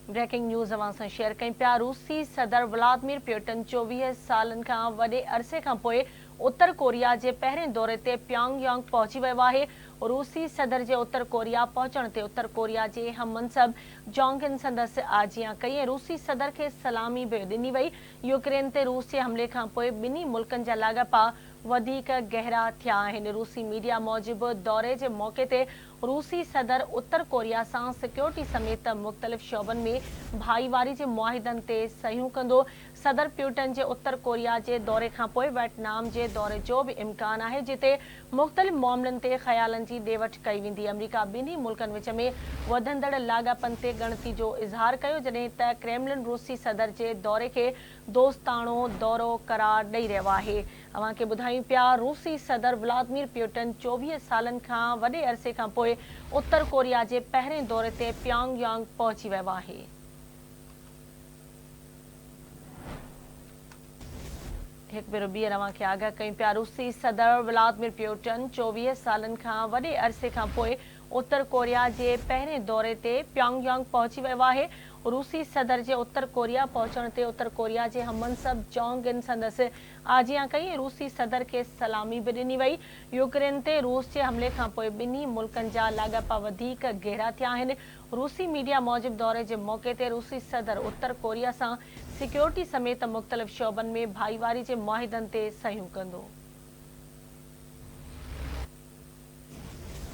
Breaking news اوهان سان share ڪيون پيا روسي صدر ولادمير پيوٽن 24 سالن کان وڏي عرصي کان پوء اتر ڪوريا جي پهرين دوري تي پيانگ يانگ پهچي ويو آهي روسي صدر جي اتر ڪوريا پهچڻ تي اتر ڪوريا جي هم منصب جونگ ان سندس آجيان ڪئي ۽ روسي صدر کي سلامي به ڏني وئي يوڪرين تي روس جي حملي کان پوء ٻنهي ملڪن جا لاڳاپا وڌيڪ گهرا ٿيا آهن. روسي ميڊيا موجب دوري جي موقعي تي روسي صدر اتر ڪوريا سان سيڪيورٽي سميت مختلف شعبن ۾ ڀائيواري جي معاهدن تي صحيحون ڪندو. صدر پيوٽن جي اتر ڪوريا جي دوري کانپوء ويٽنام جي دوري جو به امڪان آهي جتي مختلف معاملن تي خيالن جي ڏي وٺ ڪئي ويندي. آمريڪا ٻنهي ملڪن وچ ۾ وڌندڙ لاڳاپن تي ڳڻتي جو اظهار ڪيو جڏهن ته ڪريملن روسي صدر جي دوري کي دوستاڻو دورو قرار ڏئي رهيو آهي. اوهان کي ٻڌايون پيا روسي صدر ولادمير پيوٽن 24 سالن کان وڏي عرصي کان پوء اتر ڪوريا جي پهرين دوري تي پيانگ يانگ پهچي ويو آهي. هڪ ڀيرو ٻيهر اوهان کي آگاهه ڪيون پيا روسي صدر ولادمير پيوٽن 24 سالن کان وڏي عرصي کان پوء اتر ڪوريا جي پهرين دوري تي پيانگ يانگ پهچي ويو آهي. روسي صدر جي اتر ڪوريا پهچڻ تي اتر ڪوريا جي هم منصب جونگ ان سندس آجيان ڪئي ۽ روسي صدر کي سلامي به ڏني وئي. يوڪرين تي روس جي حملي کانپوء ٻنهي ملڪن جا لاڳاپا وڌيڪ گهرا ٿيا آهن. روسي ميڊيا موجب دوري جي موقعي تي روسي صدر اتر ڪوريا سان سيڪيورٽي سميت مختلف شعبن ۾ ڀائيواري جي معاهدن تي صحيحون ڪندو.